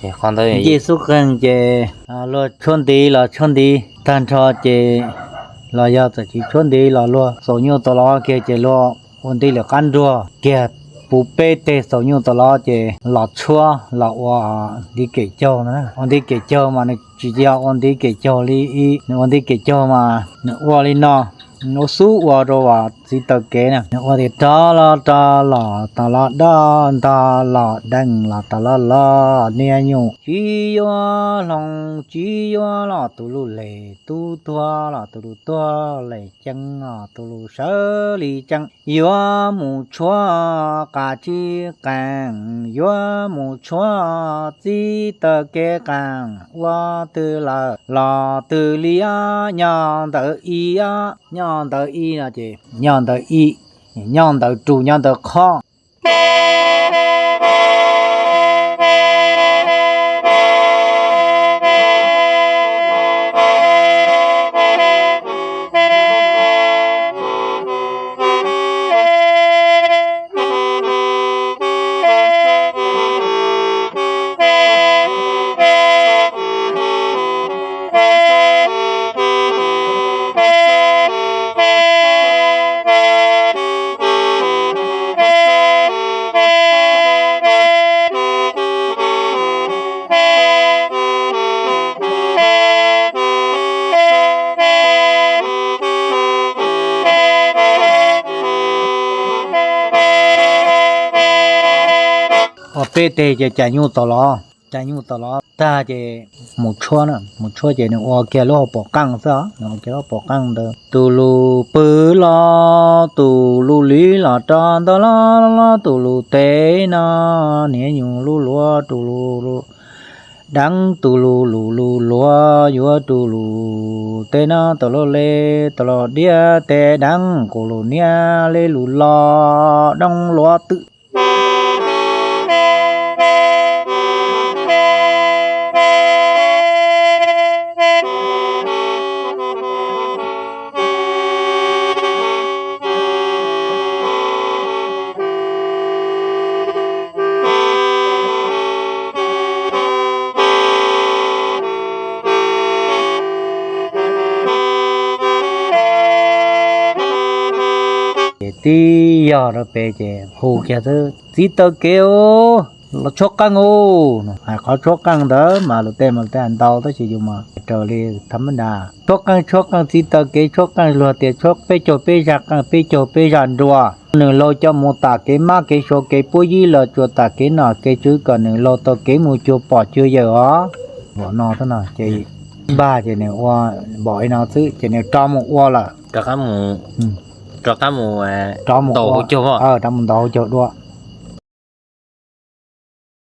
Nce xub qeeg ces luag tshuab ntiv los tshuab ntiv tag nrho ces, los yog txawm tsis tshuab ntiv los luag xaus nyuj tau los kiag ces luag ua ntiv lwm qab nruag kiag, puv peb teg xaus nyuj tau los ces los tshuab los ua ntiv kem caug na. Ua ntiv kem caug mas nws tsis yog ua ntiv kem caug li ib, nws ua ntiv kem caug mas nws ua li no, nws ua xub ua rau txiv taw kev na, nws ua tias rov los rov los tau los do, ntog los deej los tau los los, niaj nyuj tsis yuav hloov tsis yuav los tus lub les, tub tuag los tus lub tuag, les ceeb los tus lub sawv li ceeb. Yuav mus tshuab qas tsis qees, yuav mus tshuab txiv taw kev qees, ua twg lawm los twg li, nyob ntawd ib, nyob ntawd ib no ces nyob ntawd ib, nyob ntawd rus nyob ntawd qhov. Ua peb teg ces cais nyuj tau los, cais nyuj tau los tag ces mus tshuab na, mus tshuab ces nws ua kiag lub hauv paus qeej xwb, nws ua kiag lub hauv paus qeej ntawd. Tus lus pw los, tus lus liv los rov ntawd los, tus lus teb no, niaj nyuj lub luav tus lus deev, tus lus lus lus luav yuav tus lus teb no, tus lus le, tus lus diav teb deev, kuv lus niaj le lus los doo luav twm. Ces tib yog rau pem ces hu kiag xwb, txiv taw kev los tshuab qeej os. Hais qhov tshuab qeej ntawd mas lus tej mas tej ntau tab sis yus mas raws li tham ma das, tshuab qeej tshuab qeej txiv taw kev tshuab qeej, luag tias tshuab peb caug peb zaj qeej peb caug peb zaj nruas, nws laug coj mus tam kev mab kev suav kev puab yib los tsuas tam kev nom kev tswv kom nws laug tau kev mus cuag pom cuag yawm os. Npaum no xwb no ces npaj ces nws ua npaum li no xwb ces nws rov mus ua lawm. Rov mus, rov mus, rov mus, rov mus ntaus hauv caug dua.